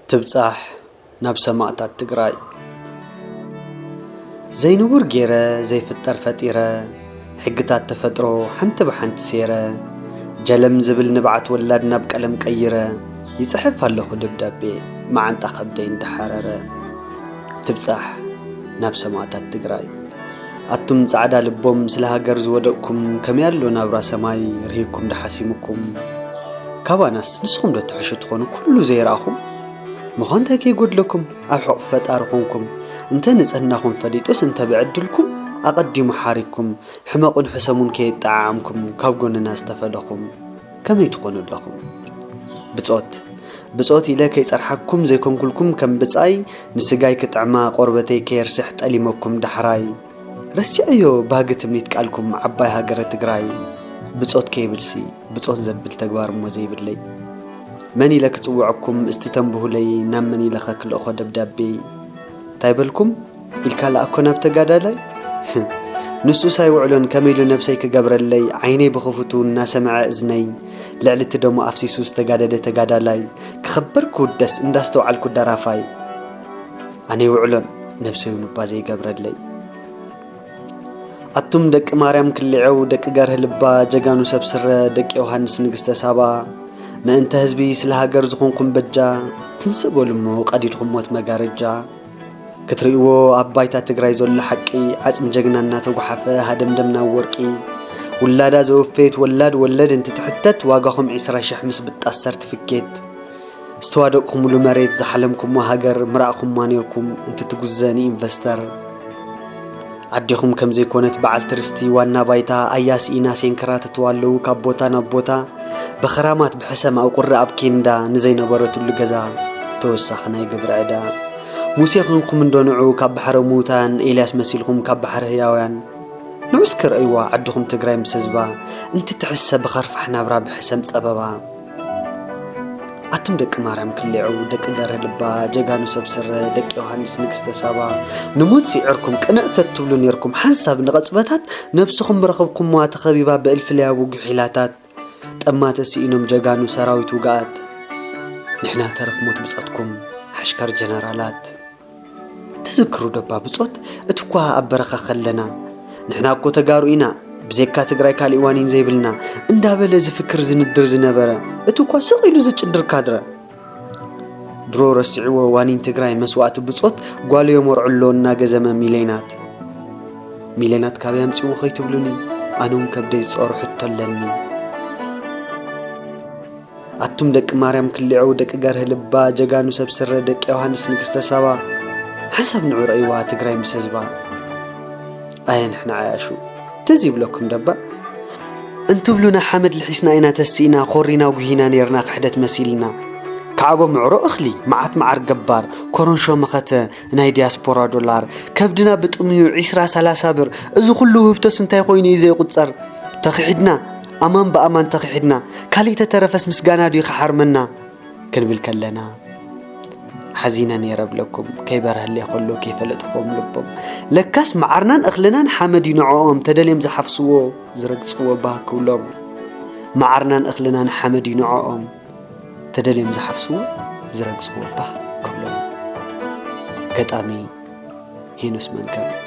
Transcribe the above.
ትብጻሕ ናብ ሰማእታት ትግራይ። ዘይንቡር ገይረ ዘይፍጠር ፈጢረ፣ ሕግታት ተፈጥሮ ሓንቲ ብሓንቲ ሴረ፣ ጀለም ዝብል ንብዓት ወላድ ናብ ቀለም ቀይረ፣ ይጽሕፍ ኣለኹ ደብዳቤ መዓንጣ ከብደይ እንዳሓረረ። ትብጻሕ ናብ ሰማእታት ትግራይ። ኣቱም ጻዕዳ ልቦም ስለ ሃገር ዝወደቕኩም፣ ከመይ ኣሎ ናብራ ሰማይ ርሂኩም ደሓሲምኩም? ካባናስ ንስኹም ዶ ትሕሹ ትኾኑ ኩሉ ዘይረኣኹም? ምዃን እንታይ ከይጎድለኩም ኣብ ሕቑፊ ፈጣሪ ኮንኩም፣ እንተ ንጽህናኹም ፈሊጡስ እንተ ብዕድልኩም ኣቐዲሙ ሓሪኩም፣ ሕመቑን ሕሰሙን ከየጠዓዓምኩም ካብ ጎንና ዝተፈለኹም ከመይ ትኾኑ ኣለኹም? ብጾት ብጾት ኢለ ከይጸርሓኩም ዘይኮንኩልኩም ከም ብጻይ፣ ንስጋይ ክጥዕማ ቆርበተይ ከየርስሕ ጠሊመኩም ዳሕራይ። ረሲዐዮ ባህጊ ትምኒት ቃልኩም ዓባይ ሃገረ ትግራይ። ብጾት ከይብልሲ ብጾት ዘብል ተግባር እሞ ዘይብለይ። መን ኢለ ክጽውዐኩም እስቲ ተንብሁለይ፣ ናብ መን ኢለ ከክልእኾ ደብዳቤ? እንታይ በልኩም? ኢልካ ለኣኮ ናብ ተጋዳላይ? ንሱስ ኣይውዕሎን ከመይ ኢሉ ነብሰይ ክገብረለይ፣ ዓይነይ ብኽፉቱ እናሰምዐ እዝነይ ልዕሊ እቲ ደሙ ኣፍሲሱ ዝተጋደደ ተጋዳላይ፣ ክኽበር ክውደስ እንዳስተውዓልኩ ደራፋይ። ኣነ ይውዕሎን ነብሰይ እውን እባ ዘይገብረለይ። ኣቱም ደቂ ማርያም ክልዔው፣ ደቂ ገርህ ልባ፣ ጀጋኑ ሰብ ስረ፣ ደቂ ዮሃንስ ንግስተ ሳባ፣ ምእንተ ህዝቢ ስለ ሃገር ዝኾንኩም በጃ፣ ትንስእ በሉ እሞ ቀዲድኩም ሞት መጋረጃ። ክትርእይዎ ኣብ ባይታ ትግራይ ዘሎ ሓቂ፣ ዓጽሚ ጀግና እናተጓሓፈ ሃደምደም ናብ ወርቂ። ውላዳ ዘወፈየት ወላድ ወለድ እንትትሕተት፣ ዋጋኹም ዒስራ ሽሕ ምስ ብጣስ ሰርቲፊኬት። ዝተዋደቅኩምሉ መሬት፣ ዝሓለምኩሞ ሃገር፣ ምራእኩማ ኔርኩም እንትትጉዘ ንኢንቨስተር። ኣዴኹም ከም ዘይኮነት በዓልቲ ርስቲ፣ ዋና ባይታ ኣያ ስኢና ሴንክራ ትትዋለዉ ካብ ቦታ ናብ ቦታ፣ ብኽራማት ብሕሰም ኣብ ቁሪ ኣብ ኬንዳ ንዘይነበረትሉ ገዛ ተወሳኺ ናይ ግብሪ ዕዳ። ሙሴ ኹንኩም እንዶ ንዑ ካብ ባሕረ ምዉታን፣ ኤልያስ መሲልኩም ካብ ባሕረ ህያውያን። ንዑ እስከ ርእይዋ ዓድኹም ትግራይ ምስ ህዝባ፣ እንትትሕሰ ብኸርፋሕ ናብራ ብሕሰም ጸበባ። ኣቱም ደቂ ማርያም ክልዔው፣ ደቂ ገርህ ልባ፣ ጀጋኑ ሰብ ስረ፣ ደቂ ዮሃንስ ንግስተ ሳባ፣ ንሞት ስዒርኩም ቅንዕ ተትብሉ ኔርኩም፣ ሓንሳብ ንቐጽበታት ነብስኹም ምረኸብኩምዋ ተኸቢባ ብእልፊ ለያቡ ጉሒላታት። ጠማተ ስኢኖም ጀጋኑ ሰራዊት ውግኣት፣ ንሕና ተረፍ ሞት ብጸትኩም ሓሽከር ጀነራላት። ትዝክሩ ደባ ብጾት፣ እቲ እኳ ኣብ በረኻ ከለና፣ ንሕና እኮ ተጋሩ ኢና፣ ብዘይካ ትግራይ ካሊእ ዋኒን ዘይብልና፣ እንዳበለ ዝፍክር ዝንድር ዝነበረ፣ እቲ እኳ ስቕ ኢሉ ዝጭድር ካድረ። ድሮ ረሲዕዎ ዋኒን ትግራይ መስዋእቲ ብጾት፣ ጓሉ የመርዕሎ እናገዘመ ሚሌናት። ሚሌናት ካበይ ኣምጺእዎ ከይትብሉኒ፣ ኣነ እውን ከብደይ ዝጾሮ ሕቶ ኣለኒ። ኣቱም ደቂ ማርያም ክልዔው፣ ደቂ ገርህ ልባ፣ ጀጋኑ ሰብ ስረ፣ ደቂ ዮሃንስ ንግስተ ሳባ፣ ሓንሳብ ንዑ ረእይዋ ትግራይ ምስ ህዝባ። ኣየ ንሕና ዓያሹ፣ ትዝ ይብለኩም ደባ? እንትብሉና ሓመድ ልሒስና ኢና ተሲእና፣ ኮሪና ጉሂና ኔርና ክሕደት መሲልና። ካዕቦ ምዕሮ እኽሊ፣ መዓት መዓር ገባር፣ ኮረንሾ መኸተ፣ ናይ ዲያስፖራ ዶላር፣ ከብድና ብጥምዩ ዒስራ ሰላሳ ብር፣ እዚ ኩሉ ውህብቶስ እንታይ ኮይኑ እዩ ዘይቁጸር? ተኽሒድና፣ ኣማን ብኣማን ተኽሒድና፣ ካሊእ ተተረፈስ ምስጋና ድዩ ክሓርመና? ክንብል ከለና፣ ሓዚነ ነይረ ብለኩም፣ ከይበርሀለይ ከሎ ከይፈለጥኹዎም ልቦም። ለካስ መዓርናን እኽልናን ሓመድ እዩ ንዕኦም፣ ተደልዮም ዝሓፍስዎ ዝረግጽዎ ባህ ክብሎም። መዓርናን እኽልናን ሓመድ እዩ ንዕኦም፣ ተደልዮም ዝሓፍስዎ ዝረግጽዎ ባህ ክብሎም። ገጣሚ ሄኖስ መንከብ።